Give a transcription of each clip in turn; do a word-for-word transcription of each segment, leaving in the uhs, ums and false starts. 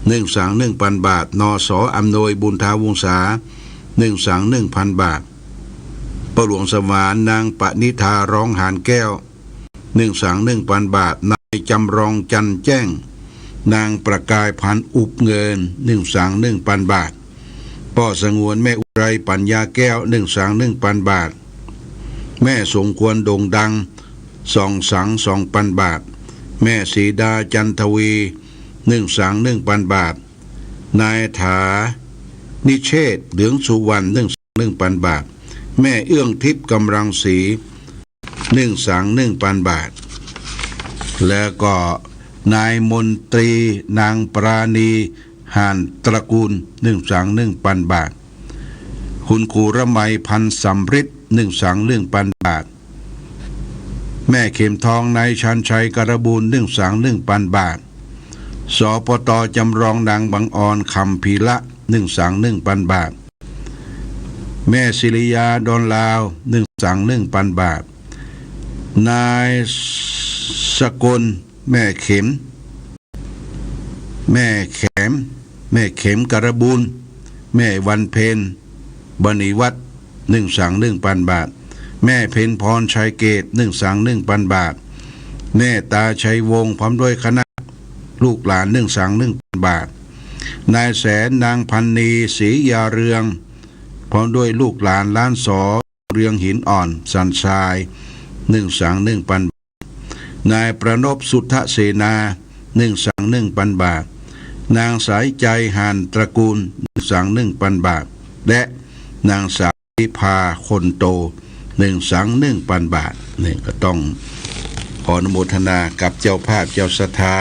หนึ่งสังหนึ่งปันบาท นส อำนวย บุญทาวงศา หนึ่งสังหนึ่งปันบาท ป้อหลวงสมาน นางปณิธา ร้องหานแก้ว หนึ่งสังหนึ่งปันบาท นายจำลอง จันแจ้ง นางประกาย พันอุบเงิน หนึ่งสังหนึ่งปันบาท ป้อสงวน แม่อุไร ปัญญาแก้ว หนึ่งสังหนึ่งปันบาท แม่สมควร โด่งดัง สองสังสองปันบาท แม่สีดา จันทวี หนึ่งสังหนึ่งปันบาท นายถานิเชษ เหลืองสุวรรณ หนึ่งสังหนึ่งปันบาท แม่เอื้องทิพย์ กำลังศรี หนึ่งสังหนึ่งปันบาท แล้วก็นายมนตรี นางปราณี ห่านตระกูล หนึ่งสังหนึ่งปันบาท คุณครูระไม พันสำริด หนึ่งสังหนึ่งปันบาท แม่เข็มทอง นายชาญชัย การบูล หนึ่งสังหนึ่งปันบาท สปต จำลอง นางบังออน คำพีระ หนึ่งสังหนึ่งปันบาท แม่ศิริยา ดอนลาว หนึ่งสังหนึ่งปันบาท นายสกล แม่เข็ม แม่แขม แม่เข็ม การบูล แม่วันเพ็ญ บณีวัฒน์ หนึ่งสังหนึ่งปันบาท แม่เพ็ญพร ชัยเกต หนึ่งสังหนึ่งปันบาท แม่ตา ชัยวงศ์ พร้อมด้วยคณะลูกหลาน หนึ่งสังหนึ่งปันบาท นายแสน นางพันนี ศรียาเรือง พร้อมด้วยลูกหลาน ล้านสอ เรืองหินอ่อน สันทราย หนึ่งสังหนึ่งปันบาท นายประนพ สุทธเสนา หนึ่งสังหนึ่งปันบาท นางสายใจ ห่านตระกูล หนึ่งสังหนึ่งปันบาท และนางสาว นิพา คนโต หนึ่งสังหนึ่งปันบาท นี่ก็ต้องขออนุโมทนากับเจ้าภาพเจ้าศรัทธา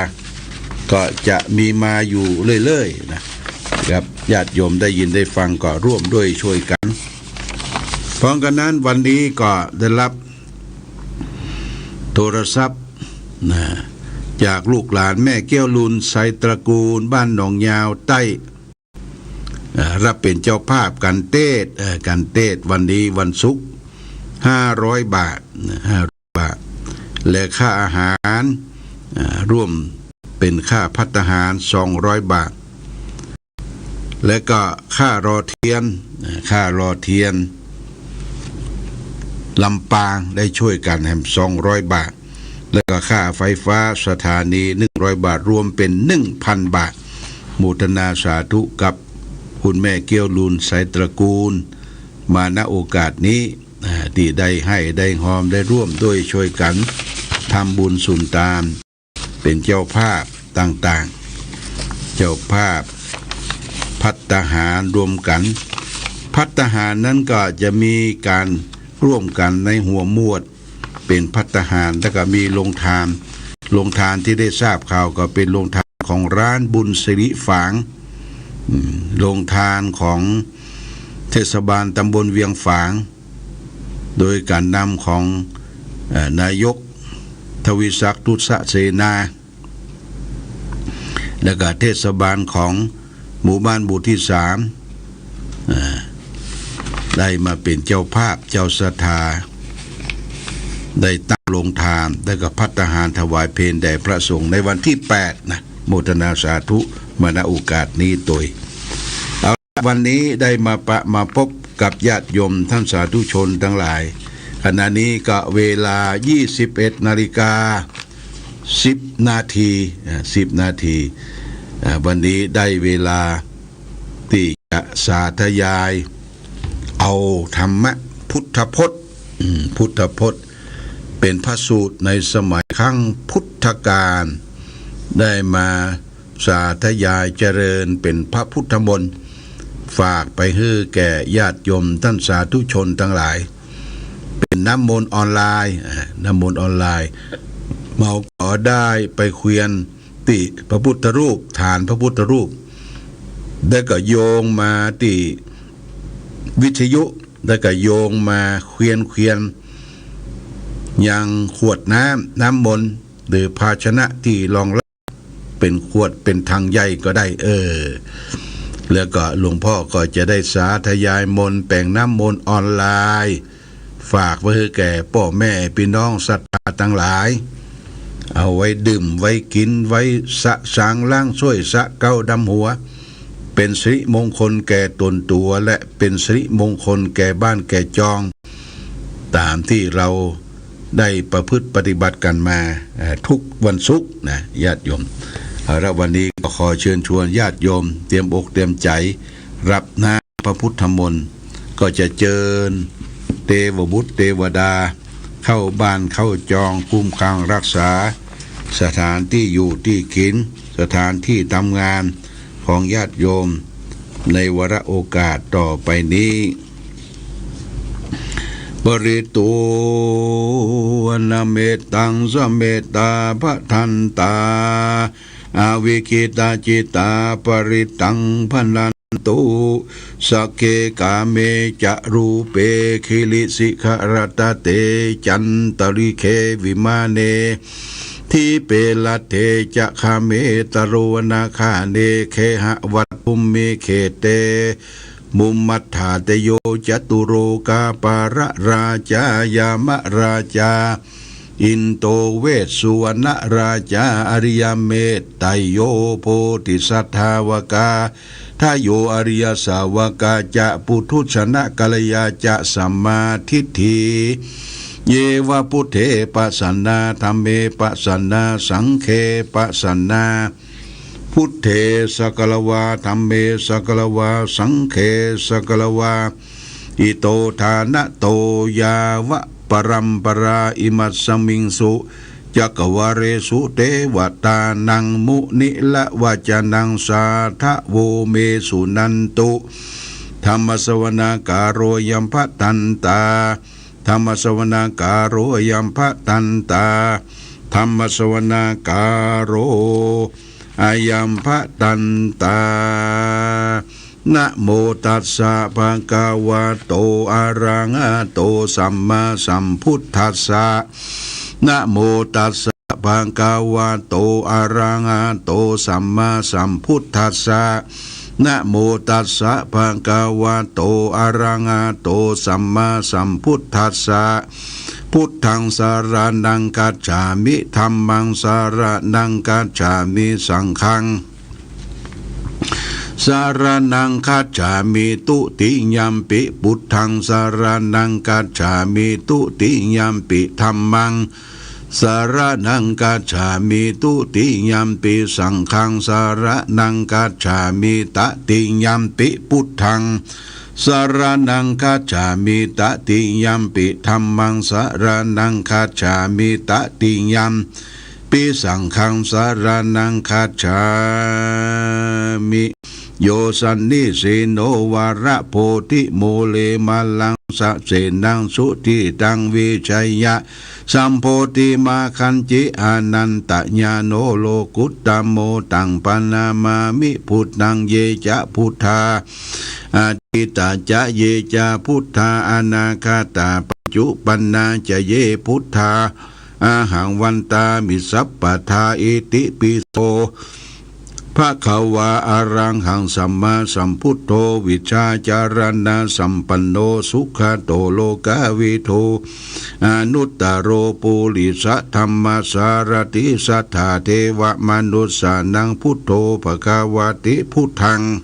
ก็จะมีมาอยู่เรื่อยๆ นะครับ ญาติโยมได้ยินได้ฟังก็ร่วมด้วยช่วยกัน พร้อมกันนั้นวันนี้ก็ได้รับโทรศัพท์นะ จากลูกหลานแม่แก้วลุน ไซตระกูล บ้านหนองยาวใต้ อ่า รับเป๋นเจ้าภาพก๋านเตสน์ เอ่อ ก๋านเตสน์วันนี้วันศุกร์ ห้าร้อยบาทนะ ห้าร้อยบาท และค่าอาหาร อ่า ร่วมเป๋นค่าภัตตาหาร สองร้อยบาท และก็ค่าหล่อเตียน อ่า ค่าหล่อเตียน ลำปางได้ช่วยกั๋นแหม สองร้อยบาท แล้วก็ค่าไฟฟ้าสถานี หนึ่งร้อยบาท รวมเป๋น หนึ่งพันบาท โมทนาสาธุกับคุณแม่แก้วลุน ไซตระกูล มา ณ โอกาสนี้ อ่า ตี้ได้ให้ ได้ฮอม ได้ร่วมด้วยช่วยกั๋นทำบุญสุนตาน เป๋นเจ้าภาพต่างๆ เจ้าภาพภัตตาหารรวมกั๋น ภัตตาหารนั้นก็จะมีก๋านร่วมกั๋นในหัวหมวด เป๋นภัตตาหาร แล้วก็มีโฮงตาน โฮงตานตี้ได้ทราบข่าวก็เป๋นโฮงตานของร้านบุญสิริฝาง อืม โฮงตานของเทศบาลตำบลเวียงฝาง โดยก๋านนำของ เอ่อ นายก ทวีศักดิ์ ตุสเสนา แล้วก็เทศบาลของหมู่บ้านหมู่ตี้สาม อ่า ได้มาเป๋นเจ้าภาพเจ้าศรัทธา ได้ตั้งโฮงตาน แล้วก็ภัตตาหารถวายเพลแด่พระสงฆ์ในวันตี้แปดนะ โมทนาสาธุมา ณ โอกาสนี้ตวย เอาละ วันนี้ได้มาปะมาพบกับญาติโยมท่านสาธุชนตังหลาย ขณะนี้ก็เวลา ยี่สิบเอ็ดนาฬิกา สิบนาที อ่า สิบนาที อ่า วันนี้ได้เวลาตี้จะสาธยายเอาธรรมะพุทธพจน์ อืม พุทธพจน์ เป๋นพระสูตรในสมัยครั้งพุทธกาล ได้มาสาธยายเจริญเป๋นพระพุทธมนต์ ฝากไปหื้อแก่ญาติโยมท่านสาธุชนตังหลาย เป๋นน้ำมนต์ออนไลน์ อ่า น้ำมนต์ออนไลน์ เฮาก็ได้ไปเคียนตี้พระพุทธรูป ฐานพระพุทธรูป แล้วก็โยงมาตี้วิทยุ แล้วก็โยงมาเคียน เคียนยังขวดน้ำ น้ำมนต์ หรือภาชนะตี้รองรับ เป๋นขวดเป๋นถังใหญ่ก็ได้ เออ แล้วก็หลวงพ่อก็จะได้สาธยายมนต์แป๋งน้ำมนต์ออนไลน์ ฝากไว้หื้อแก่ป้อแม่ปี้น้องศรัทธาตังหลาย เอาไว้ดื่ม ไว้กิ๋น ไว้สะสางล้างส้วย สะเก๊าดำหัว เป๋นสิริมงคลแก่ต๋นตั๋ว และเป๋นสิริมงคลแก่บ้านแก่จอง ต๋ามตี้เฮาได้ประพฤติปฏิบัติกั๋นมา เอ่อ ทุกวันศุกร์นะ ญาติโยม เอาละ วันนี้ก็ขอเชิญชวนญาติโยมเตรียมอกเตรียมใจ๋ ฮับน้ำพระพุทธมนต์ ก็จะเจิญเตวบุตรเตวดา เข้าบ้านเข้าจอง คุ้มครองรักษา สถานตี้อยู่ตี้กิ๋น สถานตี้ทำงานของญาติโยม ในวาระโอกาสต่อไปนี้ Paritvāna mettaṃ samettā bhadantā, avikkhittacittā parittaṃ bhaṇantu. Sagge kāme ca rūpe girisikharataṭe cantalikkhe vimāne, dīpe raṭṭhe ca gāme taruvanagahane gehavatthumhi khette, bhummaṭṭhādayo catulokā pālarājā yamarājā indo vessuvaṇṇarājā ariyametteyyo bodhisattāvakādayo ariyasāvakā ca puthujjanakalyapālā ca sammādiṭṭhī. Ye ca buddhe pasannā dhamme pasannā saṅghe pasannā, buddhe sagāravā dhamme sagāravā saṅghe sagāravā, ito ṭhānato yāva paramparā imasmiṃ su cakkavāḷesu devatānaṃ muniravacanaṃ sādhavo me suṇantu. Dhammassavanakālo ayambhadantā. Dhammassavanakālo ayambhadantā. Dhammassavanakālo ayambhadantā. Namo tassa bhagavato arahato sammāsambuddhassa. Namo tassa bhagavato arahato sammāsambuddhassa. Namo tassa bhagavato arahato sammāsambuddhassa. Buddhaṃ saraṇaṃ gacchāmi. Dhammaṃ saraṇaṃ gacchāmi. Saṅghaṃ saraṇaṃ gacchāmi. Dutiyampi buddhaṃ saraṇaṃ gacchāmi. Dutiyampi dhammaṃ saraṇaṃ gacchāmi. Dutiyampi saṅghaṃ saraṇaṃ gacchāmi. Tatiyampi buddhaṃ saraṇaṃ gacchāmi. Tatiyampi dhammaṃ saraṇaṃ gacchāmi. Tatiyampi saṅghaṃ saraṇaṃ gacchāmi. Yo sannisinno varabodhimūle māraṃ sasenaṃ sudinnaṃ vijeyasambodhiṃ āgañchuṃ anantañāṇo lokuttamo, taṃ paṇamāmi buddhaṃ. Ye ca buddhā atītā ca, ye ca buddhā anāgatā, paccuppannā ca ye buddhā, ahaṃ vandāmi sabbadā. Itipi so bhagavā arahaṃ sammāsambuddho vijjācaraṇasampanno sugato lokavidū anuttaro purisadammasārathi satthā devamanussānaṃ buddho bhagavāti. Buddhaṃ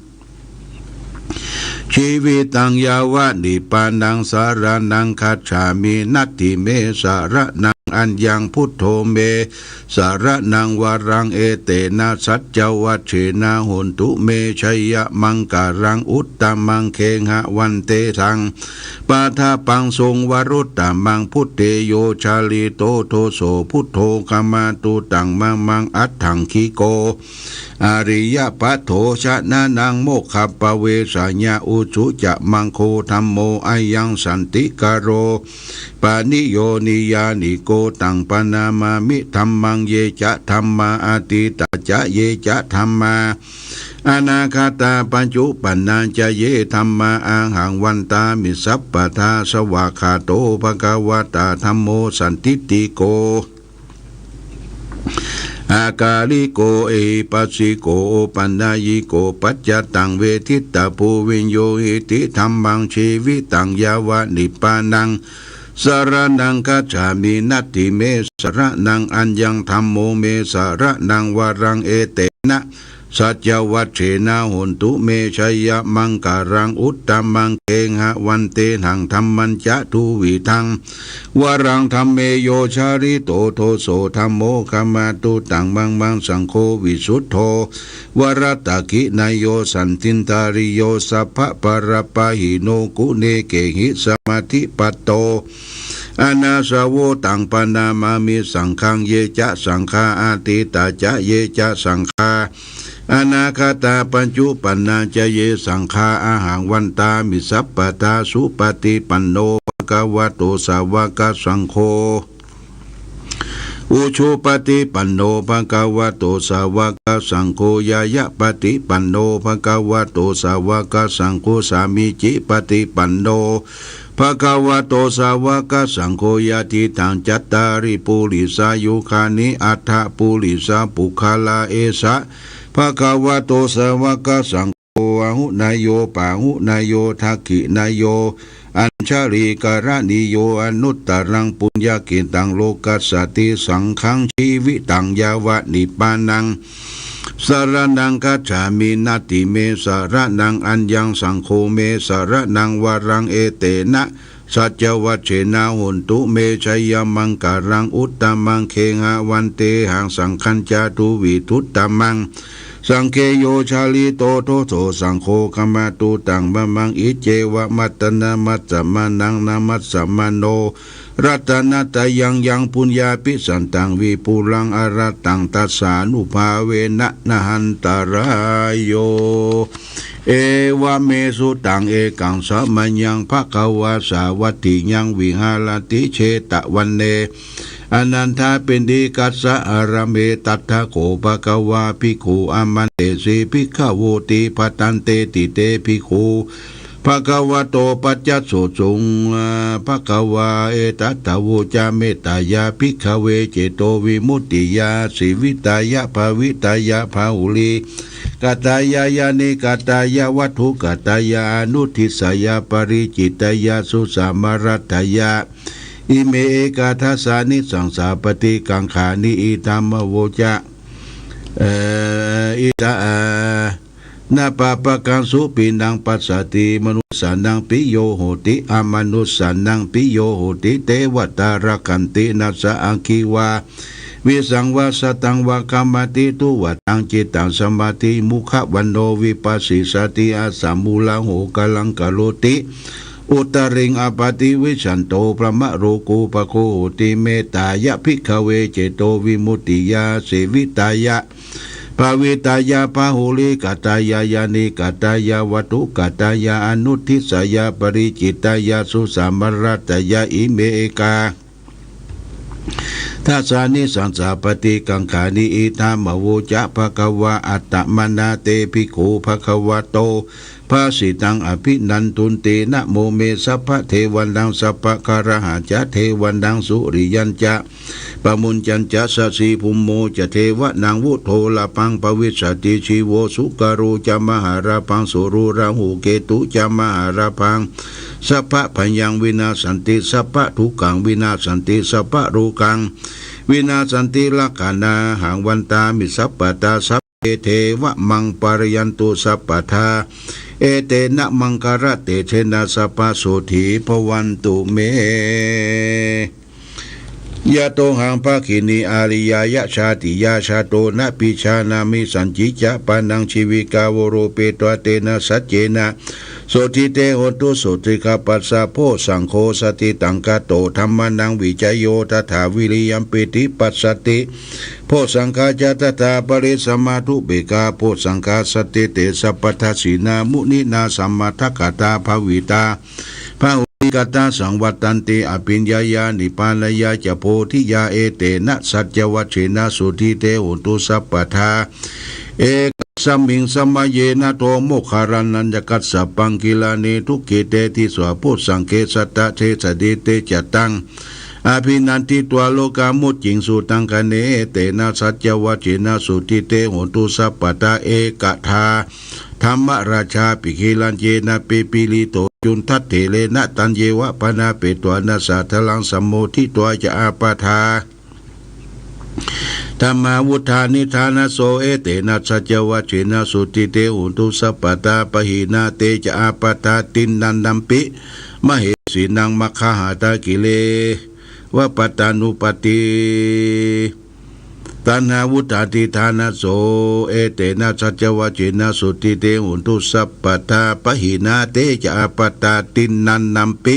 jīvitaṃ yāva nibbānaṃ saraṇaṃ gacchāmi. Natthi me saraṇaṃ aññaṃ, buddho me saraṇaṃ varaṃ, etena saccavajjena hontu me jayamaṅgalaṃ. Uttamaṅgehavaṃ tesaṃ pādapaṃsuṃ varuttamaṃ, buddhe yo jalito doso buddho khamatu taṃ mamaṃ. Aṭṭhaṅgiko ariyapatho janānaṃ mokkhappavesāya, ujū ca maggo dhammo ayaṃ santikaro paniyo niyyāniko, taṃ paṇamāmi dhammaṃ. Ye ca dhammā atītā ca, ye ca dhammā anāgatā, paccuppannā ca ye dhammā, ahaṃ vandāmi sabbadā. Svākkhāto bhagavatā dhammo sandiṭṭhiko akāliko ehipassiko opanayiko paccattaṃ veditabbo viññūhīti. Dhammaṃ jīvitaṃ yāva nibbānaṃ สรณังคัจฉามิ นัตถิเมสรณังอัญญัง ธัมโมเมสรณังวรัง เอเตนะ สัจจวัจเจนะ โหนตุเม ชยมังคลัง อุตตมัง เขหะวันเตหัง ธัมมัญจะทุวิธัง วรัง ธัมเมโยจาริโต โทโส ธัมโม ขมาตุตัง มังมัง สังโฆ วิสุทโธ วรตะขิณโย สันทินทาริโย สัพพะปะระปะหิโน กุเณเกหิ สมาธิปัตโต อนาสโว ตัง ปะนามามิ สังฆัง เยจะ สังฆา อะตีตา จะ เยจะ สังฆา อนาคตา ปัจจุปันนา จะ เย สังฆา อะหัง วันตามิ สัพพะทา สุปะติปันโน ภะคะวะโต สาวะกะสังโฆ อุชุปะติปันโน ภะคะวะโต สาวะกะสังโฆ ญาญะปะติปันโน ภะคะวะโต สาวะกะสังโฆ สามีจิปะติปันโน ภะคะวะโต สาวะกะสังโฆ ยะถีฏฐัง จัตตาริ ปุริสายุคานิ อัฏฐะ ปุริสาปุคคลา เอสะ ภะคะวะโต สาวะกะสังโฆ อาหุเนโย ปาหุเนโย ทักขิเนโย อัญชลีกะระณีโย อนุตตรัง ปุญญะเขตตัง โลกัสสะติ สังฆัง จีวิตัง ยาวะนิพพานัง สรณังคัจฉามิ นัตถิเมสรณังอัญญัง ธัมโมเมสรณังวรัง เอเตนะ สัจจวัจเจนะ โหนตุเม ชยมังคลัง อุตตมัง เขหะวันเตหัง สังฆัญจะทุวิธุตตมัง สังฆเมโยจาริโต โทโส ธัมโม ขมาตุตัง มังมัง สังโฆ ขมาตุตัง มะมัง อิเจวะ มัตตะนะมัสสะมานัง นะมัสสะมาโน รัตนะตะยัง ยัง ปุญญาภิสันตัง วิปุลัง อะระตัง ทัสสานุภาเวนะ นะหันตะราโย เอวะเม สุตัง เอกัง สะมะยัง ภะคะวา สาวัตถิยัง วิหะระติ เชตะวันเน อะนันทะปิณฑิกัสสะ อารามเม ตัตถะโข ภะคะวา ภิกขุ อามันเตสิ ภิกขะโวติ ภัตตันเตติ เต ภิกขุ ภะคะวะโต ปัสสัสสุง ภะคะวา เอตัสสะ โวจา เมตตายะ ภิกขะเว เจโตวิมุตติยา สีวิตายะ ภาวิตายะ พาหุลีกะตายะ ญาณิกะตายะ วัตถุกะตายะ อนุทิสสายะ ปะริจฉิตายะ สุสามะรัตถายะ อิเม เอคา ทัสสานิ สังสาปะติกังขานิ อิทัง มะโวจะ เอ่อ อิตะ เอ่อ นะปะปะกัง สุปิณฑัง ปัสสะติ มะนุสสานัง ปิโย โหติ อะมะนุสสานัง ปิโย โหติ เตวะตา รักขันติ นะสะ อักขิวา วิสังวา สะตังวา ขะมะติ ตุวะตัง จิตตัง สมาธิ มุขะวันโณ วิปัสสิสสะติ อะสะมูหลัง โหคะรัง กะโรติ อุตตริง อะปะติวิชชันโต พรหมโลกุปปะโก โหติ เมตตายะ ภิกขะเว เจโตวิมุตติยา สีวิตายะ ภาวิตายะ พาหุลีกะตายะ ญาณิกะตายะ วัตถุกะตายะ อนุทิสสายะ ปะริจฉิตายะ สุสามะรัตถายะ อิเม เอคา ทัสสานิ สังสาปะติกังขานิ อิทัง มะโวจะ ภะคะวา อะตะมะนะ เต ภิกขุ ภะคะวะโต ภาสิตัง อะภินันทุนติ นะโมเม สัพพะเทวานัง สัพพะคาระหะจะ เทวานัง สุริยัญจะ ปะมุญจัญจะ สะสีภุมโมจะ เทวานัง วุโฑลพัง ภะวิสสะติ ชีโว สุกะโรจะ มหาลาพัง สุรูราหู เกตุจะ มหาลาพัง สัพพะภัยยัง วินาสสันติ สัพพะทุกขัง วินาสสันติ สัพพะโรกัง วินาสสันติ ลักขะณาหัง วันตามิ สัพพะทา สัพเพ เทวะ มัง ปะระยันตุ สัพพะทา เอเตนะ มังคะละเตจะนะ สัพพะโสธี ภะวันตุ เม ยะโตหัง ภักขินี อาริยายะ ชาติยา ชาโต นะปิชานามิ สัจจิจะ ปานัง จีวิกา โวโรปิตวา เตนะ สัจเจนะ โสธี เต โหนตุ โสติคา ปัสสะ โพชฌังโฆ สะถิตัง คาโต ธัมมานัง วิจะโย ตถา วิริยัง ปีติ ปัสสะติ โพชฌังคา จะ ตถา ปะริสสะมา ทุเปกขา โพชฌังคา สันติเต สัพพะทัสสินา มุนินา สะมัตถะกะตา ภาวิตา พาหุลีกะตา สังวัตตันติ อะภิญญายา นิพพานายาจะ โพธิยา เอเตนะ สัจจวัจเจนะ โสธี เต โหนตุ สัพพะทา เอกัสมิง สะมะเยนะ โท โมคคัลลานะ กัสสะปัง กิลานิ ทุกขิเต ติสสา โพชฌังเข สัตตะเทสะนิ เตจะตัง อะภินันทิตวา โลกามุจจิงสุตังคะเน เอเตนะ สัจจวัจเจนะ โสธี เต โหนตุ สัพพะทา เอกทา ธัมมะราชาปิ กิลลัญเจนะ เปปิลิโต จุณฑัฏฐิเตนะ ตัณเยวะ ปะนาเปตวา นะสะทะรัง สัมโมทิตวา จะ อาปาทา ธัมมา วุฑฒานิทานะโส เอเตนะ สัจจวัจเจนะ สุทธิเต โหนตุ สัพพะทา ปะหินา เต จะ อาปาทา ติณฑันนัมปิ มะเหสีนัง มัคคาหาตา กิเลวะ ปัตตานุปัตติ ตัณหา วุฑฒานิทานะโส เอเตนะ สัจจวัจเจนะ สุทธิเต โหนตุ สัพพะทา ปะหินา เต จะ อาปาทา ติณฑันนัมปิ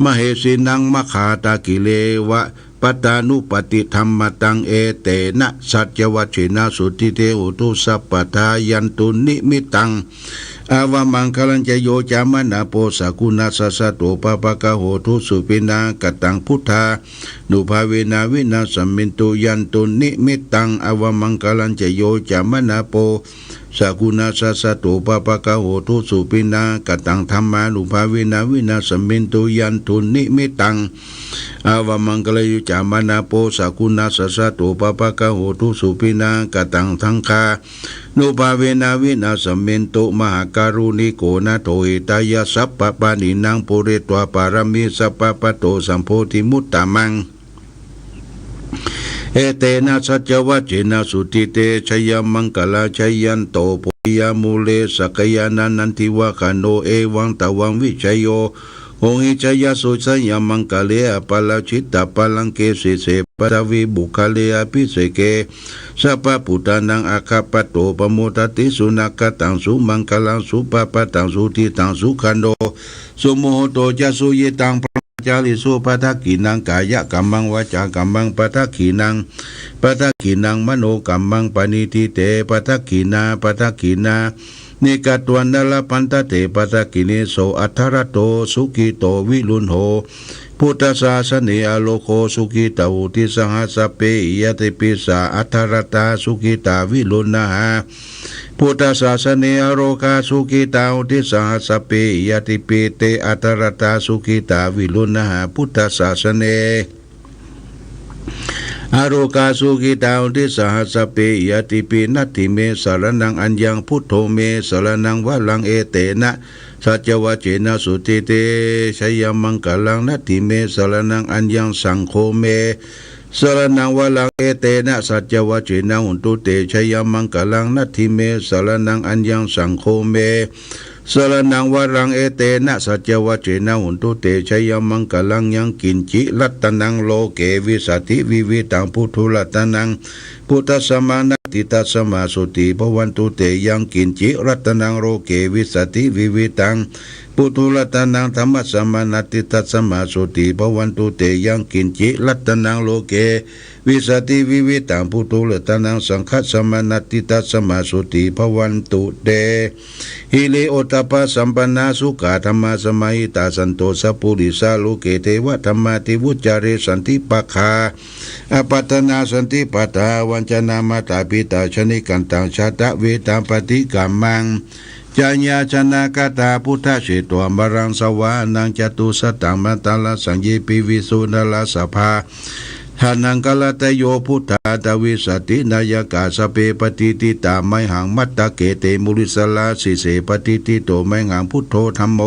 มะเหสีนัง มัคคาหาตา กิเลวะ ปัตตานุปัตติธัมมาตัง เอเตนะ สัจจวัจเจนะ สุทธิเต โหนตุ สัพพะทา ยันตุ นิมิตตัง อาวะมังคะลัญจะ โย จามะนะโป สะกุณัสสะ สะโต ปะปะกะโห ทุ สุปิณณัง กะตัง พุทธานุภาเวนะ วินาสสะมินตุ ยันตุ นิมิตตัง อาวะมังคะลัญจะ โย จามะนะโป สะกุณัสสะ สะโต ปะปะกะโห ทุ สุปิณณัง กะตัง ธัมมานุภาเวนะ วินาสสะมินตุ ยันตุ นิมิตตัง อาวะมังคะลัญจะ โย จามะนะโป สะกุณัสสะ สะโต ปะปะกะโห ทุ สุปิณณัง กะตัง สังฆานุภาเวนะ วินาสสะมินตุ มหาการุณิโก นาโถ หิตายะ สัพพะปาณินัง ปูเรตวา ปะระมี สัพพะ ปะโต สัมโพธิมุตตะมัง เอเตนะ สัจจวัจเจนะ สุทธิเต จะยะมังคะลัง จะยันโต โพธิยะมูเล สักกายานันทิวะคะโน เอวังตะวัง วิชะโย โหหิ จะยะสุ จะยะมังคะเล อะปะราจิตตะปะลังเก สีเส ปะทะวี ปุคคะเล อะภิเสเก สัพพะปุตตานัง อะคะปะโต ปะโมดะติ สุนะคะตัง สุมังคะลัง สุปะปะตัง สุทิตัง สุขันโต สุมุหุตโต จะ สุยิตัง บรมจาริสุ ปะทักขิณัง กายะกัมมัง วาจากัมมัง ปะทักขิณัง ปะทักขิณัง มโนกัมมัง ปะณิทิเต ปะทักขิณา ปะทักขิณา นิกัตตวานะ ละพันทะเต ปะทักขิเณ โส อัทธะรัตโต สุขิโต วิรุณโห พุทธสาสะเน อะโรโก สุขิตา โหติ สะหัสสะเปหิ ญาติปิสสะ อัทธะรัตตา สุขิตา วิรุณหา พุทธสาสะเน อะโรคา สุขิตา โหติ สะหัสสะเปหิ ญาติปิ เต อัทธะรัตตา สุขิตา วิรุณหา พุทธสาสะเน อะโรคา สุขิตา โหติ สะหัสสะเปหิ ญาติปิ นัตถิเม สะระณัง อัญญัง พุทโธ เม สะระณัง วะรัง เอเตนะ สัจจวัจเจนะ สุทธิเต จะยะมังคะลัง นัตถิเม สะระณัง อัญญัง สังโฆ เม สะระณัง วะรัง เอเตนะ สัจจวัจเจนะ โหนตุ เต จะยะมังคะลัง นัตถิเม สะระณัง อัญญัง สังโฆ เม สะระณัง วะรัง เอเตนะ สัจจวัจเจนะ โหนตุ เต จะยะมังคะลัง ยังกิญจิ รัตตะนัง โลเก วิสสาติ วิวิธัง ปุถุรัตตะนัง ปุทธัสสะ มา นัตถิตัสสะ มา โสติ ภะวันตุ เต ยังกิญจิ รัตตะนัง โลเก วิสสาติ วิวิธัง ปุถุรัตตะนัง ธัมมัสสะ มา นัตถิตัสสะ มา โสติ ภะวันตุ เต ยังกิญจิ รัตตะนัง โลเก วิสสาติ วิวิธัง ปุถุรัตตะนัง สังฆัสสะ มา นัตถิตัสสะ มา โสติ ภะวันตุ เต หิริโอตตัปปะสัมปันนา สุขะธัมมาสมาหิตา สันโต สัพปุริสา โลเก เทวะธัมมาติวุจจา เรสันติปะคา อัปปะทานา สันติปะทา วัญจานา มาตาปิตา ชะนิกันตัง ชาตะเวทัง ปะฏิกัมมัง จะญาชนะกะตา พุทธะเจโต อมรัง สวาหะนัง จตุสสัตตัง มะตะระสัง เย ปิวิสสุ นรสพา ทานัง กะละตะโย พุทธา ทวิสสาติ นายกา สัพเพ ปะติฏฐิตา มะหัง มัตตะเก เต มุนิสสารา สีเส ปะติฏฐิโต มะหัง พุทโธ ธัมโม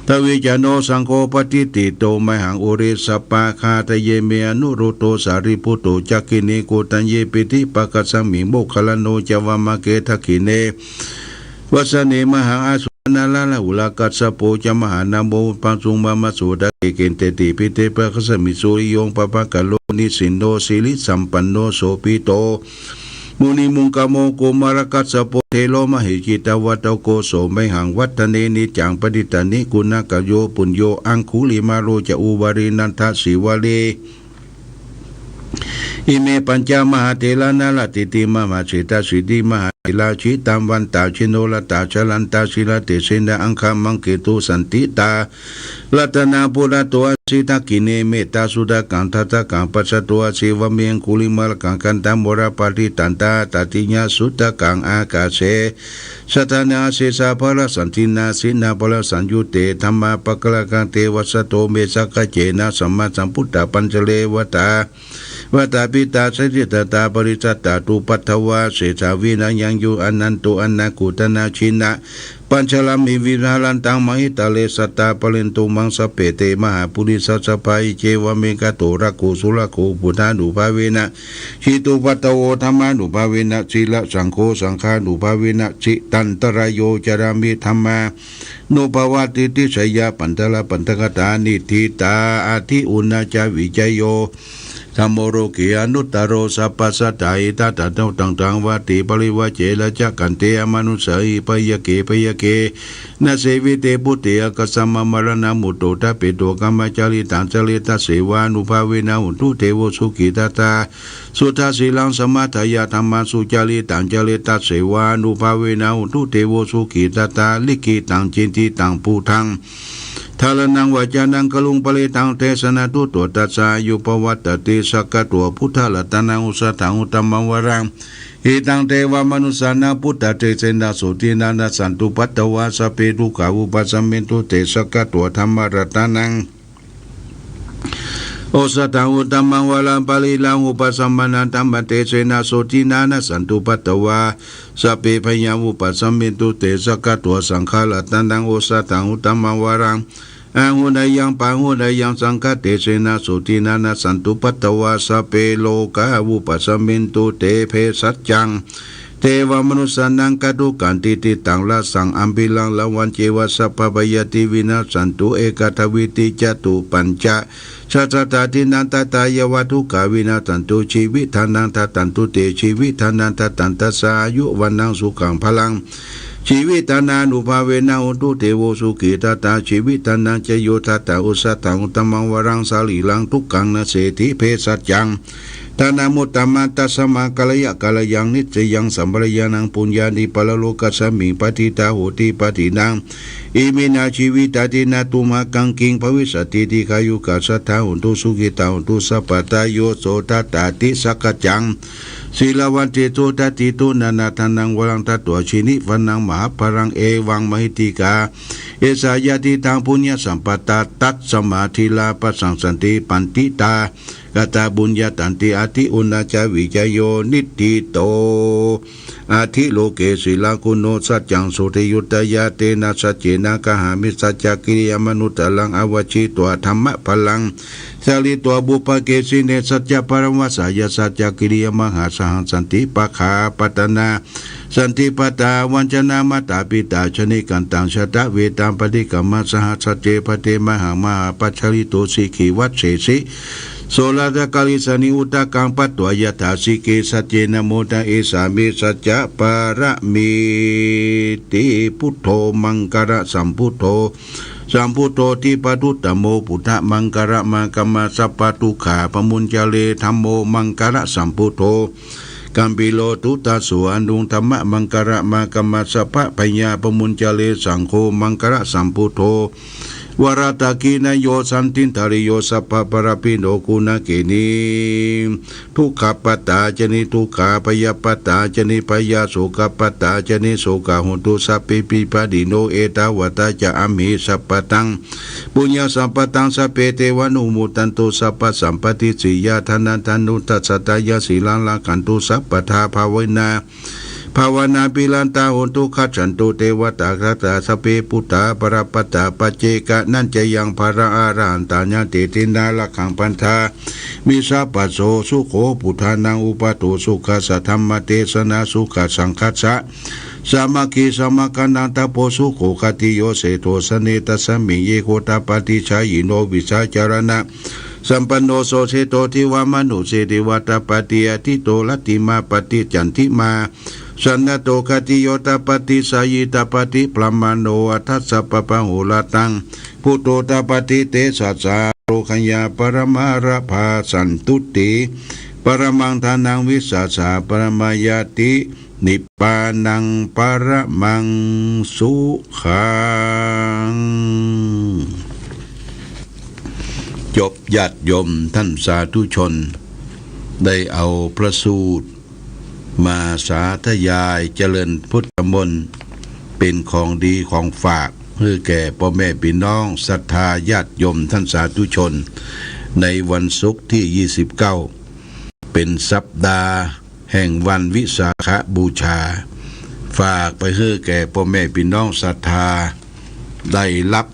ทวิจาโน สังโฆ ปะติฏฐิโต มะหัง อุเรสปาคาทะเย เม อนุรุตโธ สารีปุตโต จะ กิเณ โกณฑัญเย ปิฏฐิปะกะสมิง โมคคัลลาโน จะ วามะเก ทักขิเณ วัสสะเน มะหัง อาสุวะนะ ลาหู ลากัสสะโป จะ มหานาโม ปังสุง วามะโส ทักขิเณ เกณฑเตติ ปิฏฐิปะกะสมิง สุริโยง ปะภะคะโล นิสินโน สิริสัมปันโน โสภิตโต มุนิมุงกะโม กุมารกัสสะโป เถโร มหิดถิตะวัตตะโก โส มะหัง วัฑฒะเน นิจจัง ปะฏิฏฐานิ กุณักขะโย ปุญโญ อังคุลิมาโล จะ อุบาลี นันทะสีวะลี อิเม ปัญจะ มหาเถระ นะระเตติ มะหาเศรษฐะ สิทธิมหาเถระ จิตตังวันตา จิโนรัตตา จะรันตา สีละเตเสนะ อังคะมังคะตุ สันติตา รัตตะนัง ปุระโต อะสิ ทักขิเณ เมตตาสุตตะกัง ทัตตะกัง ปัสสะโต อะสิ วะเม อังคุลิมาละกัง คันธะโมระ ปะริตตันตา ตะติยะสุตตะกัง อากาเส สะทานะ อะเสสา ภะระสันตินา สินา ภะระสังยุตเต ธัมมาปะกะระกัง เตวะสะโต เม สักขะเจนะ สัมมาสัมพุทธะ ปัญจะเรวะตา วาตาปิตาสะเยฏฐา ปริตตา ทุปปัตถวา เสฏฐา วินายัง ยุ อนันตุ อนาคุตนา ชินะ ปัญจาลามิ วิหารันตัง มหิตาเล สัตตา ปะเรนตุ มัง สัพเพ เต มหาปุริสา สัพพา อิ เจ วะ เม ขะโต รักขุ สุรักขุ ปุทธานุภาเวนะ จิตตุ ปัตตะโว ธัมมานุภาเวนะ สีละ สังโฆ สังฆานุภาเวนะ จิตันตะราโย จารามิ ธัมมานุภาเวนะ ติสสะยา ปันตะระ ปันตะกะตา นิฏฐิตา อะทิอุณณา จะ วิจัยโย ธัมโม โลเก อนุตตะโร สัพพัสสัตถา หิตะตะ ตัง ตัง วาติ ปะริวาเจนะ จะ ขันเต อะมานุสสาหิ พะยะเก พะยะเก นะ เสวิเต ปุตเต อะกัสสะมะ มะระณะ มุตโต ทะเปโต กัมมะจาริตัง จาเรตะ เสวานุภาเวนะ โหนตุ เตโว สุขิตะตา สุทาสีลัง สะมะทายา ธัมมาสุจาริตัง จาเรตะ เสวานุภาเวนะ โหนตุ เตโว สุขิตะตา ลิขิตัง จินติตัง ปุทธัง ธาระณัง วาจานัง กะรุง ปะเรตัง เตสะนะ ตุโต ตัสสะ อายุ ปะวัตติ สักขะโต พุทธะ รัตะนัง โอสะถัง อุตตะมัง วะรัง หิตัง เตวะ มะนุสสานัง ปุตตะ เตสะนะ โสตินะ นะสสันตุ ปัตตะวา สัพเพ ทุกขา วุปัสสะมินตุ เต สักขะโต ธัมมะ รัตะนัง โอสะถัง อุตตะมัง วะรัง ปะริรัง อุปัสสะมะนะ ธัมมะ เตสะนะ โสตินะ นะสสันตุ ปัตตะวา สัพเพ พะยา วุปัสสะมินตุ เต สักขะโต สังฆะ รัตะนัง โอสะถัง อุตตะมัง วะรัง อาหุเนยยัม ปาหุเนยยัม สังฆะ เตสะนะ โสตินะ นะสสันตุ ปัตตะวา สัพเพ โรกา วุปัสสะมินตุ เต เภสัจจัง เตวะ มะนุสสานัง กัตถุกัง ติติตัง รสสัง อัมภิรัง ละวัญเจวะ สัพพะพะยาธิ วินัสสันตุ เอกัทวิติ จะตุปัญจะ ชะตะตา ทินนันตะตายะวะ ทุกขา วินัสสันตุ ชีวิตานัง ทัตตันตุ เต ชีวิตานัง ทัตตันตัสสะ อายุ วัณณัง สุขัง พะลัง ชีวิตานานุภาเวนะ โหนตุ เตโว สุขิตะตา ชีวิตานัง จะโย ทัตตะ โอสะถัง อุตตะมัง วะรัง สะรีรัง ทุกขัง นะเสฏฐิ เภสัจจัง ทานะ มุตตะมัง ตัสสะมา กัลยะ กัลยัง นิสสะยัง สัมปะญานัง ปุญญานิ ปะระโลกัสสะมิง ปะทิตา โหติ ปะทิตานัง อิมินา ชีวิตา ทินนาตุมหากัง กิง ภะวิสสะติ ดีฆายุกา สัตถา โหนตุ สุขิตา โหนตุ สัพพะทา โย โส ทัตตา ติ สักขะจัง สีลาวันติ สุทัตติ ทุ นานาทานัง วะรัง ทัตโต อะชินิ วะนัง มหาพะลัง เอวัง มหิทธิกา เอสา ยะทิตัง ปุญญะสัมปะทา ตัสสะมา ทีลา ปะสังสันติ ปัณฑิตา กะตา บุญญาตันติ อะทิอุณณา จะ วิจัยโย นิฏฐิโต อะทิโลเก สีลัง กุณโณ สัจจัง โสติ ยุตตะยา เตนะ สัจเจนะ กะหามิ สัจจะกิริยามานุตตะรัง อะวะชิตวา ธัมมะพะลัง สะริตวา ปุพพะเกสิเน สัจจะปะระวะสายา สัจจะกิริยามหาสหัง สันติปะคาปะตะนา สันติปะตา วัญจนา มาตาปิตา ชะนิกันตัง ชะตะเวทัง ปะฏิคัมมะ สะหัสสะเจ พะเทมหัง มหาปัชชะลิโต สีขีวัสเสสิ โสระทะกะลิสานิ อุทะกัง ปัตตวา ยะถา สีเก สัจเจนะ โมทะ เอสามิ สัจจะปะระมีติ พุทโธ มังคะะสัมพุทโธ สัมพุทโธ ทิปะทุตตะโม ปุทธะ มังคะะมะกะมะ สัพพะทุกขา ปะมุญจะเร ธัมโม มังคะะสัมพุทโธ กัมภีโร ทุตตะโส อะนุง ธัมมะ มังคะะมะกะมะ สัพพะพะยา ปะมุญจะเร สังโฆ มังคะะสัมพุทโธ วะระตะกิณะโย สันตินทะริโย สัพพะปะระปิโณ กุณะเกหิ ทุกขะปะตา จะ นิทุกขา ภะยะปะตา จะ นิภะยา โสกะปะตา จะ นิโสกา โหนตุ สัพเปปิ ปะริโณ เอตาวะตา จะ อัมหิ สัพพะตัง ปุญญะสัมปะตัง สัพเพ เตวานุโมทันตุ สัพพะสัมปะติสสิยา ทานะทานุทัสสะทายะ สีลัง รักขันตุ สัพพะทา ภาเวนะ ภาวนาภิรันตา โหนตุ คัจฉันตุ เตวะตา คาถา สัพเพ ปุทธา บะละปะตะ ปัจเจกะ นัญจะยัง บะละ อะระหันตา ยะ เต ทินนา รักขัง ปันธามิ สัพพะโส สุโข ปุทธานัง อุปะโท สุขัสสะ ธัมมะเตสะนา สุขัสสังคัสสะ สามัคคี สะมะคะนัง ตะโป สุโข ขัตติโย เสโถ สะเน ตัสสะมิง เยโค ตะปะติ ชายิโน วิชาจารณะ สัมปันโน โสเสโถ ทิวะมะนุสสี ทิวะตะปะติ อะทิตโต รัตติมา ปะติจันติมา สันนะโต ขัตติโย ตะปะติ สายี ตะปะติ พรหมาโน อัฏฐัสสะ ปะปะโหระตัง พุทโธ ตะปะติ เตสะสา โรคะยา ปะระมาระพาสันตุติ ปะระมังทานัง วิสาสะ ปะระมายาติ นิพพานัง ปะระมังสุขัง จบ ญาติโยมท่านสาธุชน ได้เอาพระสูตรมาสาธยายเจริญพุทธมนต์ เป็นของดีของฝากหื้อแก่ป้อแม่ปี้น้องศรัทธาญาติโยมท่านสาธุชน ในวันศุกร์ตี้ยี่สิบเก้า เป๋นสัปดาห์แห่งวันวิสาขบูชา ฝากไปหื้อแก่ป้อแม่ปี้น้องศรัทธาได้ฮับ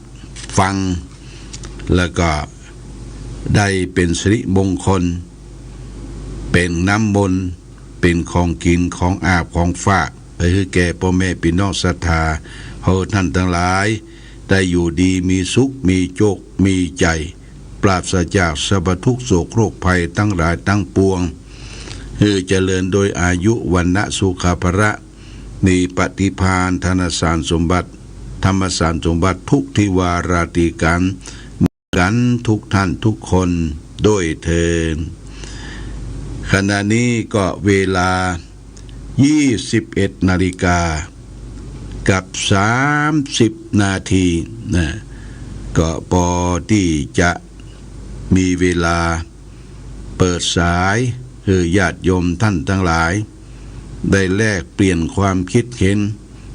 ฟัง แล้วก็ได้เป๋นสิริมงคล เป๋นน้ำมนต์ เป๋นของกิ๋นของอาบของฝาก ไปหื้อแก่ป้อแม่ปี้น้องศรัทธา หื้อท่านตังหลายได้อยู่ดีมีสุข มีโจค มีใจ๋ ปราศจากสรรพทุกข์โศกโรคภัยตังหลายตังปวง หื้อเจริญโดยอายุ วรรณะ สุขะ พละ มีปฏิภาณ ธนสารสมบัติ ธรรมสารสมบัติ ทุกทิวาราตรีกั๋น กั๋นทุกท่านทุกคนโดยเทอญ ขณะนี้ก็เวลา ยี่สิบเอ็ดนาฬิกากับสามสิบนาทีนะ ก็ปอตี้จะมีเวลาเปิดสายหื้อญาติโยมท่านตังหลาย ได้แลกเปลี่ยนความกึ๊ดเห็น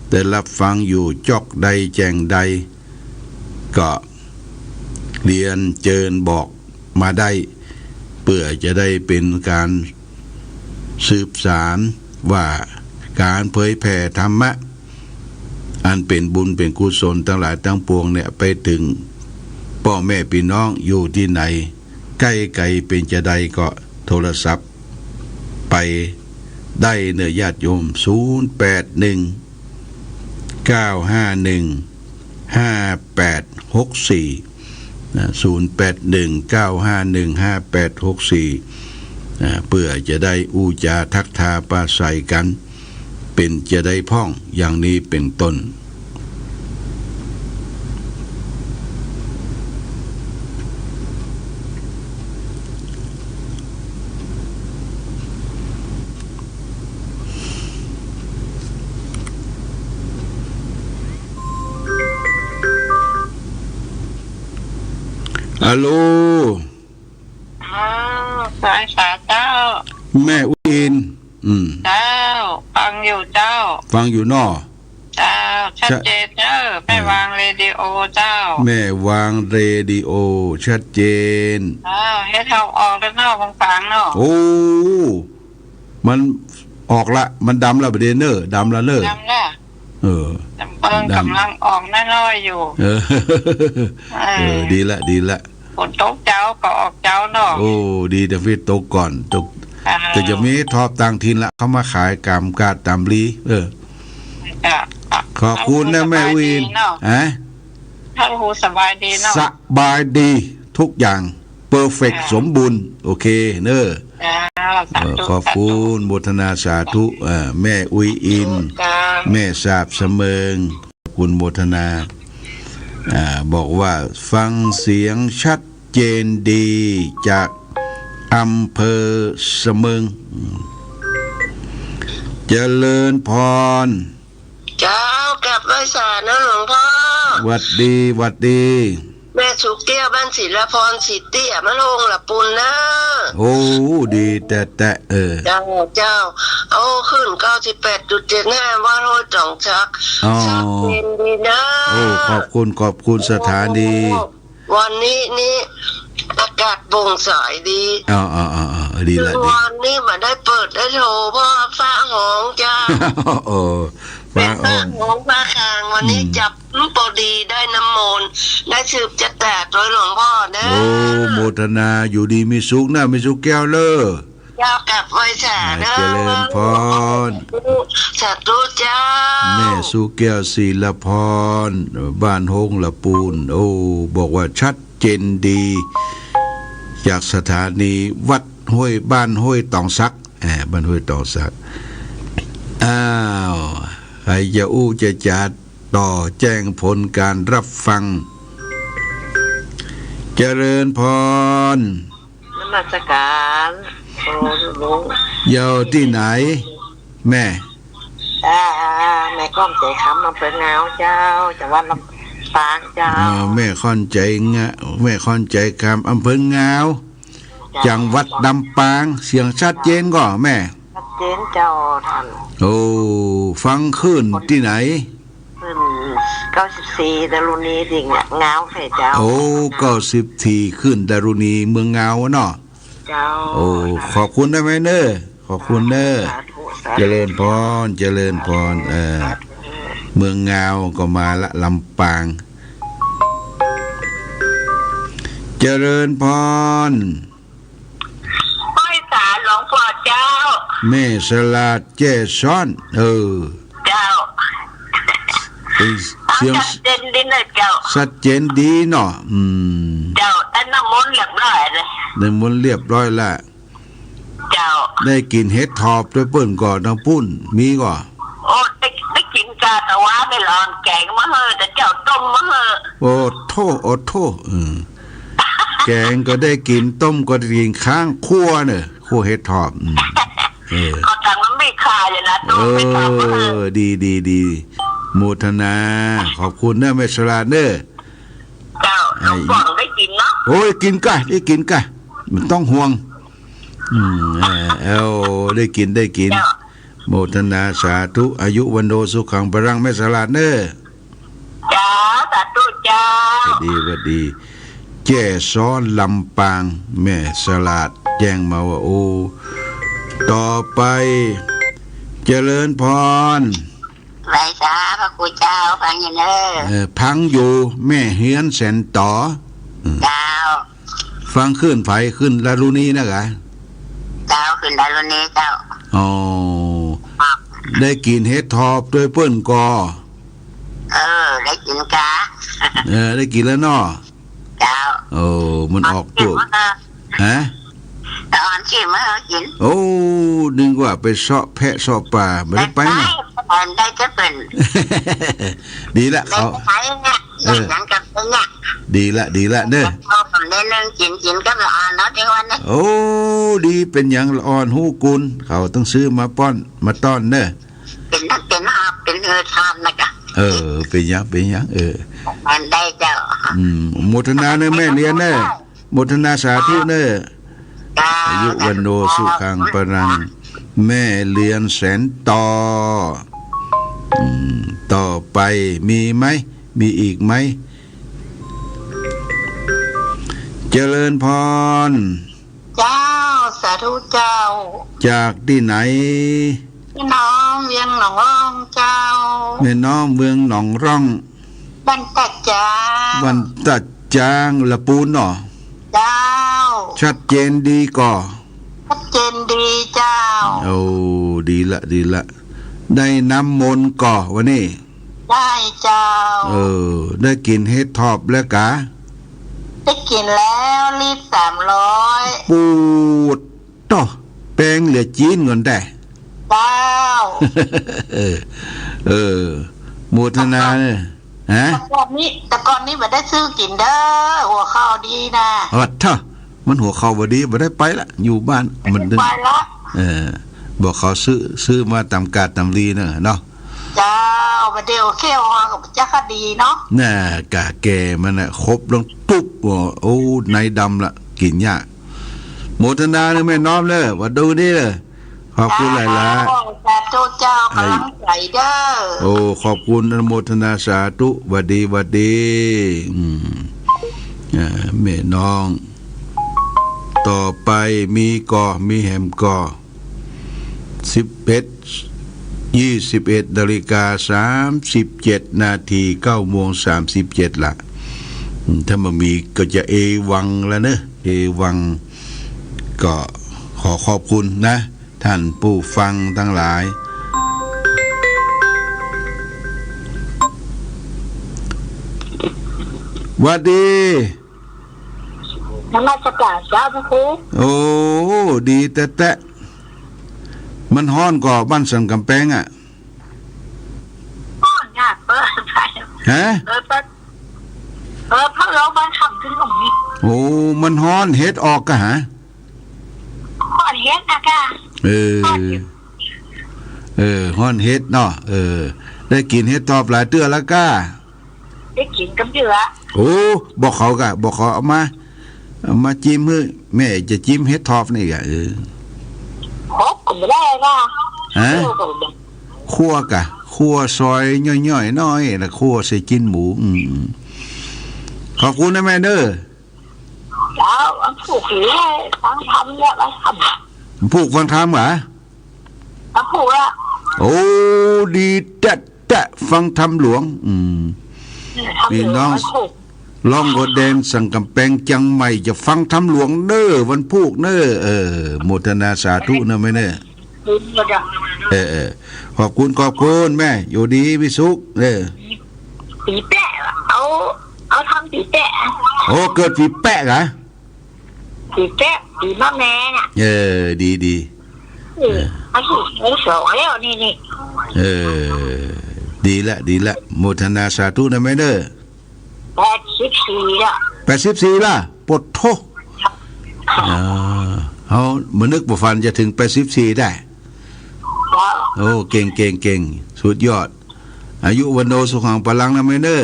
ได้ฮับฟังอยู่จ๊อกใดแจ่งใด ก็เรียนเจิญบอกมาได้ เปื้อจะได้เป๋นก๋านสืบสานว่าก๋านเผยแผ่ธรรมะ อันเป๋นบุญเป๋นกุศลตังหลายตังปวงเนี่ย ไปเถิงป้อแม่ปี้น้องอยู่ตี้ไหน ใก้ไก๋เป๋นจาใดก็โทรศัพท์ไปได้เน่อญาติโยม ศูนย์แปดหนึ่ง เก้าห้าหนึ่ง ห้าแปดหกสี่ นะ ศูนย์แปดหนึ่ง เก้าห้าหนึ่ง ห้าแปดหกสี่ นะ เปื้อจะได้อู้จ๋าทักทายปราศรัยกั๋น เป๋นจาใดพ่องอย่างนี้เป๋นต้น ฮัลโหล อ้าว สายสาเจ้า แม่อุ๊ยอิน อืม เจ้า ฟังอยู่เจ้า ฟังอยู่เนาะ เจ้า ชัดเจนเจ้า แม่วางเรดิโอเจ้า แม่วางเรดิโอ ชัดเจน เจ้า เฮ็ดเฮาออกแล้วเนาะ ฟังๆ เนาะ โอ้ มันออกละ มันดำละบ่าเด๋ยวเน่อ ดำละเน่อ ดำละ เออ ดำเปิง ดำ ก๋ำลังออกน้อยๆ อยู่ เออ เออ เออ ดีละ ดีละ ฝนตกเจ๊าก็ออกเจ๊าเนาะ โอ้ ดีแต่ฝนตกก่อน ตก อ่า แต่จะมีทอบต่างถิ่นละ เข้ามาขายก๋ามกาดต๋ามลี เออ จ้ะ ขอบคุณนะแม่อุ๊ยอิน สบายดีเนาะ ฮะ ท่านผู้สบายดีเนาะ สบายดีทุกอย่าง เพอร์เฟกต์ อ่า สมบูรณ์ โอเคเน่อ จ้า สาธุ เออ ขอบคุณ สาธุ โมทนาสาธุ เออ แม่อุ๊ยอิน สาธุ จ้า แม่สาบเสมิง ขอบคุณโมทนา อ่า บอกว่าฟังเสียงชัดเจนดีจากอำเภอเสมิง อืม เจริญพร เจ้า กราบไหว้สาเน่อหลวงพ่อ หวัดดี หวัดดี แม่สุแก้วบ้านศิลาพร สีเตี้ย บ้านโฮงหละปูนเน่อ โอ้ ดีแต๊ๆ เออ เจ้า เจ้า โอ้ ขึ้น เก้าสิบแปดจุดเจ็ดห้า วัดห้วยต๋องสัก อ๋อ ชัดเจนดีเน่อ โอ้ ขอบคุณ ขอบคุณสถานี โอ้ วันนี้นี่อากาศโปร่งใสดี อ๋อ อ๋อ อ๋อ อ๋อ ดีละ ดี วันนี้บ่ได้เปิดได้โทร เพราะว่าฟ้าฮ้องเจ้า โอ้ เป๋นฟ้าฮ้อง ฟ้าฮ้องฟ้าคาง วันนี้ อืม จับ อืม ปอดีได้น้ำมนต์ ได้สืบจะแตกโดยหลวงพ่อเน่อ โอ้ โมทนา อยู่ดีมีสุขนะ มีสุขแก้วเล่อ เจ้า กราบไหว้สาเน่อ เจริญพร สาธุเจ้า แม่สุแก้ว ศิลาพร บ้านโฮงหละปูน โอ้ บอกว่าชัดเจนดี จากสถานีวัดห้วย บ้านห้วยต๋องสัก อ่า บ้านห้วยต๋องสัก อ้าว ใผจะอู้จะจ๋าต่อ แจ้งผลก๋านฮับฟัง เจริญพร นมัสก๋าน โอ้ หลวง อยู่ตี้ไหน แม่ อ่า แม่ค่อนใจ๋คำ อำเภองาวเจ้า จังหวัดลำปางเจ้า อ๋อ แม่ค่อนใจ๋งะ แม่ค่อนใจ๋คำ อำเภองาว เจ้า จังหวัดลำปาง เสียงชัดเจนก่อแม่ ชัดเจนเจ้าท่าน โอ้ ฟังคลื่นตี้ไหน คลื่นเก้าสิบสี่ดารุณี ตี้งาวใค่เจ้า โอ้ เก้าสิบสี่ คลื่นดารุณี เมืองงาวเนาะ เ เจ้า โอ้ ขอบคุณนะแม่เน่อ ขอบคุณเน่อ สาธุ สาธุ เจริญพร เจริญพร เออ สาธุ เมืองงาวก็มาละ ลำปาง เจริญพร ไหว้สาหลวงพ่อเจ้า แม่สลาดแจ้ซ้อน เออ เจ้า เป็นเสียง ชัดเจนดีนะเจ้า ชัดเจนดีเนาะ อืม เจ้า ได้น้ำมนต์เรียบร้อยเลย น้ำมนต์เรียบร้อยละ เจ้า ได้กิ๋นเห็ดถอบตวยเปิ้นก่อ ตางปุ้น มีก่อ โอ้ ได้ ได้กิ๋นกา ตะวาได้หลอนแก๋งมาหื้อ แต่เจ้าต้มมาหื้อ โอ้โธ่ โอ้โธ่ เออ แก๋งก็ได้กิ๋น ต้มก็ได้กิ๋น ค้างคั่วเน่อ คั่วเห็ดถอบ อืม เออ เขาตังมันไม่คาอยู่นะ ต้มไม่ทำมาหื้อ เออ ดี ดี ดี โมทนา ขอบคุณเน่อแม่สลาดเน่อ เจ้า ไอ้ หลวงพ่อได้กิ๋นเนาะ โอ้ย กิ๋นก่ะ ได้กิ๋นก่ะ บ่ต้องห่วง อืม เออ เอา ได้กิ๋น ได้กิ๋น เจ้า โมทนาสาธุ อายุวัณโณสุขังพลัง แม่สลาดเน่อ เจ้า สาธุเจ้า หวัดดี หวัดดี แจ้ซ้อน ลำปาง แม่สลาดแจ้งมาว่า โอ้ ต่อไป เจริญพร ไหว้สาพระครูเจ้า ฟังอยู่เน่อ เออ ฟังอยู่ แม่เฮือนแสนต่อ อืม เจ้า ฟังคลื่นไผ คลื่นดารุณีนะกะ เจ้า คลื่นดารุณีเจ้า อ๋อ ครับ ได้กิ๋นเห็ดถอบตวยเปิ้นก่อ เออ ได้กิ๋นกา เออ ได้กิ๋นแล้วเนาะ เจ้า โอ้ มันออกตวย ฮะ ตะออนขี้มาหื้อกิ๋น โอ้ นึกว่าไปเซาะแพะเซาะปลา บ่ได้ไปเนาะ บ่ได้ บ่ได้จะเปิ้น ดีละ ได้ เขา ไปเนี่ย เออ อย่างกับไปเนี่ย ดีละ ดีละเน่อ เอาผมได้นึ่งกิ๋น กิ๋นกับละอ่อนเนาะ จังวันนี้ โอ้ ดี เป๋นหยังละอ่อนฮู้กุณ เขาต้องซื้อมาป้อน มาต้อนเน่อ เป๋นนัก เป๋นหาบ เป๋นเฮือดหาบนะกะ เออ เป๋นหยัง เป๋นหยัง เออ มันได้เจ้า อืม โมทนาเน่อแม่เฮือนเน่อ โมทนาสาธุเน่อ เจ้า อายุวัณโณสุขังพลัง แม่เฮือนแสนต่อ อืม ต่อไปมีไหม มีอีกไหม เจริญพร เจ้า สาธุเจ้า จากตี้ไหน แม่น้อมเวียงหนองร่องเจ้า แม่น้อมเวียงหนองร่อง บ้านตาดจ๊าง บ้านตาดจ๊าง ละปูนเนาะ เจ้า ชัดเจนดีก่อ ชัดเจนดีเจ้า โอ้ ดีละ ดีละ ได้น้ำมนต์ก่อวันนี้ ได้เจ้า เออ ได้กิ๋นเห็ดถอบแล้วกา ได้กิ๋นแล้ว ลิตรสามร้อย ปูด โต้ แปงเหลือจี๊นก่อนแต๊ เจ้า เออ เออ โมทนาเน่อ ฮะ แต่ก่อนนี้ แต่ก่อนนี้บ่ได้ซื้อกิ๋นเน่อ หัวเข่าดีนะ โอ้โธ่ มันหัวเข่าบ่ดี บ่ได้ไปละ อยู่บ้าน มัน บ่ได้ไปละ เออ บอกเขาซื้อ ซื้อมาต๋ามกาดต๋ามลีเน่อเนาะ เจ้า บ่าเดี่ยวเข้ามาก็บ่จักดีเนาะ น่ะ กาแก่มันน่ะ ครบลงตุ๊บ โอ้ โอ้ ในดำละ กิ๋นยาก โมทนาเน่อแม่น้อมเน่อ ว่าดูนี่เน่อ ขอบคุณหลายๆ เจ้า สาธุเจ้า ไอ้ กำลังใจเด้อ โอ้ ขอบคุณ อนุโมทนาสาธุ หวัดดี หวัดดี อืม อ่า แม่น้อง ต่อไปมีก่อ มีแหมก่อ สิบเอ็ด ยี่สิบเอ็ดนาฬิกาสามสิบเจ็ดนาที เก้าโมงสามสิบเจ็ดละ อืม ถ้าบ่มีก็จะเอวังแล้วเนอะ เอวัง ก็ขอขอบคุณนะ ท่านผู้ฟังทั้งหลาย หวัดดี นมัสการเจ้าพระครู โอ้ ดีแต๊ๆ มันฮ้อนก่อบ้านสันก๋ำแปงอะ ฮ้อนยากเปิ้นไป ฮะ เออ เปิ้น เออ เปิ้นร้องบ้านคำขึ้นของนี่ โอ้ มันฮ้อน เห็ดออกกะหา ฮ้อนเห็ดนะกะ เออ ฮ้อนเห็ด เออ ฮ้อนเห็ดเนาะ เออ ได้กิ๋นเห็ดถอบหลายเตื้อแล้วกะ ได้กิ๋นกำเจือ โอ้ บอกเขากะ บอกเขาเอามา เอามาจิ้มหื้อ แม่จะจิ้มเห็ดถอบนี่กะ เออ ครบก็บ่ได้กะ ฮะ เออ ก็บ่ได้ คั่วกะ คั่วซอยย่อยๆ น้อย แล้วคั่วใส่จิ๊นหมู อืม ขอบคุณนะแม่เน่อ เจ้า เอา เอาผูกอยู่แหละ ฟังธรรมเนี่ย ฟังธรรม ผูกฟังธรรมเหรอ เอาผูกละ โอ้ ดีแต๊ๆ ฟังธรรมหลวง อืม ธรรมหลวง พี่น้อง วันผูก ล่องหัวแดงสันก๋ำแปงเจียงใหม่ จะฟังธรรมหลวงเน่อ วันผูกเน่อ เออ โมทนาสาธุนะแม่เน่อ อืม เออ เออ ขอบคุณ ขอบคุณแม่ อยู่ดีมีสุข เออ ปี๋แปะ เอา เอาธรรมปี๋แปะ โอ้ เกิดปี๋แปะเหรอ ปี๋แปะ ปี๋มะแมน่ะ เออ ดี ดี เออ เออ อายุได้สองแล้วนี่ นี่ เออ ดีละ ดีละ โมทนาสาธุนะแม่เน่อ แปดสิบสี่ละ แปดสิบสี่ละ ปะโถ อ่า เฮาบ่นึกบ่ฝันจะเถิงแปดสิบสี่ได้ ครับ โอ้ เก่ง เก่ง เก่ง สุดยอด อายุวัณโณสุขังพลังนะแม่เน่อ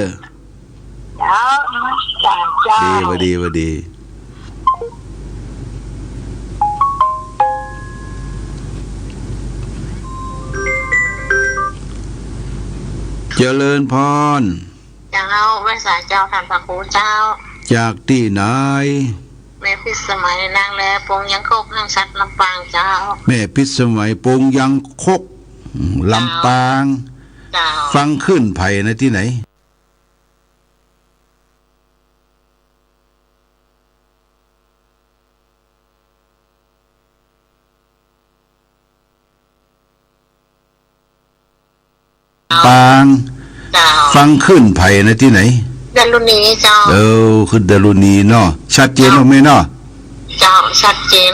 เจ้า นมัสการเจ้า ดี หวัดดี หวัดดี เจริญพร เจ้า ไหว้สาเจ้า ต้านพระครูเจ้า จากตี้ไหน แม่พิสมัย นางแล ปงยังคก ห้างฉัตร ลำปางเจ้า แม่พิสมัย ปงยังคก อืม ลำปาง เจ้า ฟังคลื่นไผ่นะตี้ไหน ปาง เจ้า ฟังคลื่นไผ่นะตี้ไหน ดารุณีเจ้า เออ คลื่นดารุณีเนาะ ชัดเจนเนาะแม่เนาะ เจ้า ชัดเจน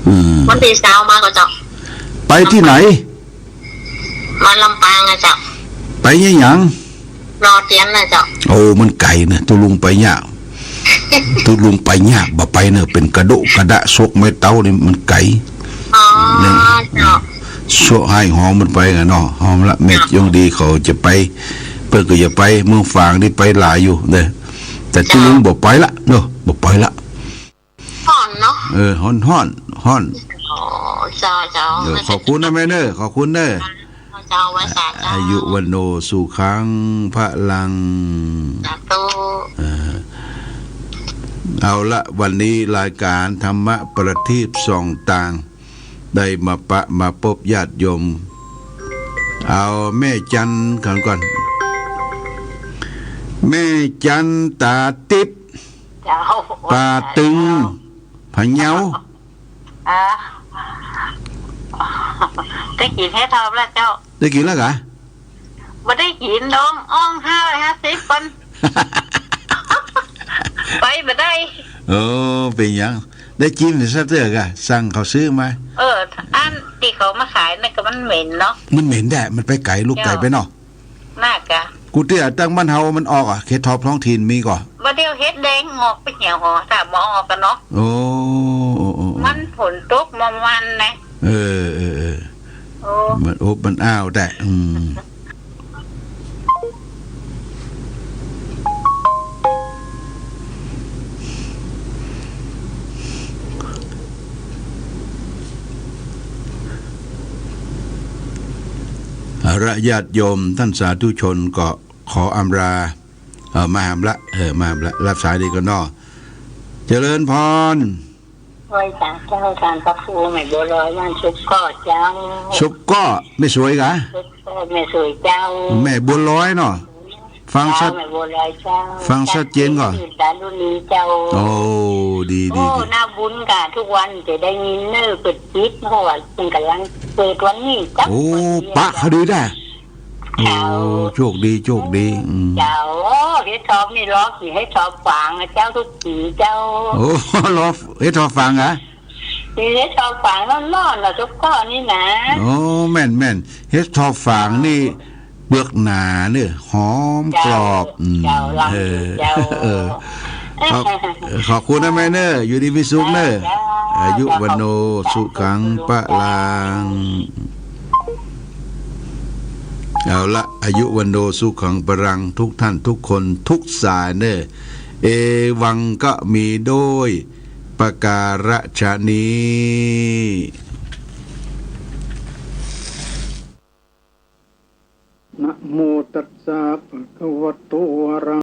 อืม วันตี้เช้ามาก็เจ้า ไปตี้ไหน มาลำปางอะเจ้า ไปเยียะหยัง รอเตียนน่ะเจ้า โอ้ มันไก๋เนาะ ตุ๊ลุงไปยาก ตุ๊ลุงไปยาก บ่ไปเนาะ เป๋นกระโดะกระดะ ซกไม้เต๊านี่มันไก๋ อ๋อ เนี่ย เจ้า ซกไห้หอมมันไปอะเนาะ หอมละ แม่ เจ้า ยงดีเขาจะไป เปิ้นก็จะไป เมืองฝางนี่ไปหลายอยู่เนาะ แต่ตุ๊ลุง เจ้า บ่ไปละเนาะ บ่ไปละ ฮ้อนเนาะ เออ ฮ้อน ฮ้อน ฮ้อน อ๋อ เจ้า เจ้า เออ ขอบคุณนะแม่เน่อ ขอบคุณเน่อ เจ้า ไหว้สาเจ้า อายุวัณโณสุขังพลัง สาธุ เออ เอาละ วันนี้รายการธรรมะประทีปส่องตาง ได้มาปะมาปบญาติโยม เอาแม่จันก่อนก่อน แม่จันต๋าติ๊บ เจ้า ป่าตึง พะเยา อ่า ได้กิ๋นเห็ดถอบแล้วเจ้า ได้กิ๋นแล้วกา บ่ได้กิ๋นดอง อ้องห้าร้อยห้าสิบก่อน ไปบ่ได้ โอ้ เป๋นหยัง ได้กิ๋นสักเตื้อกา สั่งเขาซื้อมา เออ อันตี้เขามาขายนั่นก็มันเหม็นเนาะ มันเหม็นแต๊ มันไปไก๋ ลูกไก๋ไปเนาะ น่ากะ กูเตี้ยตั้งบ้านเฮามันออกอะ เห็ดถอบท้องถิ่นมีก่อ บ่าเดี่ยวเห็ดแดงงอกไปเหี่ยวหอ ถ้าบ่ออกกะเนาะ โอ้ โอ้ โอ้ โอ้ มันฝนตกเมื่อวานนะ เออ เออ เออ โอ้ มันอบมันอ้าวแต๊ อืม เอาละ ญาติโยมต้านสาธุชนก็ขออำลา เออ มาหามละ เออ มาหามละ รับสายดีก่อนเนาะ เจริญพร ไหว้สาเจ้า ต้านพระครู แม่บัวลอย บ้านสุบก้อเจ้า สุบก้อ แม่สวยกา สุบก้อ แม่สวยเจ้า แม่บัวลอยเนาะ ฟังชัด เจ้า แม่บัวลอยเจ้า ฟังชัดเจนก่อ ดารุณีเจ้า โอ้ ดี โอ้ ดี ดี น่าบุญกา ทุกวันจะได้ยินเน่อ เปิดปิด เพราะว่าเพิ่นก่ำลังเปิดวันนี้เจ้า โอ้ เปิดวันนี้ ปะเขาดีแต๊ เจ้า โอ้ โชคดี โชคดี อืม เจ้า โอ้ เห็ดถอบนี่รอกิ๋นเห็ดถอบฝางอะเจ้า ทุกปี๋เจ้า โอ้ รอเห็ดถอบฝางอะ เห็ดถอบฝางร้อนๆ น่ะ สุบก้อนี่นะ โอ้ แม่นๆ เห็ดถอบฝางนี่ เปลือกหนาเน่อ หอมกรอบ เจ้า อืม เจ้า ลองดู เออ เจ้า เออ ขอบ ขอบคุณนะแม่เน่อ อยู่ดีมีสุขเน่อ เจ้า อายุวัณโณสุขังพลัง เอาละ อายุวัณโณสุขังพลัง ทุกท่านทุกคนทุกสายเน่อ เอวังก็มีด้วยประการฉะนี้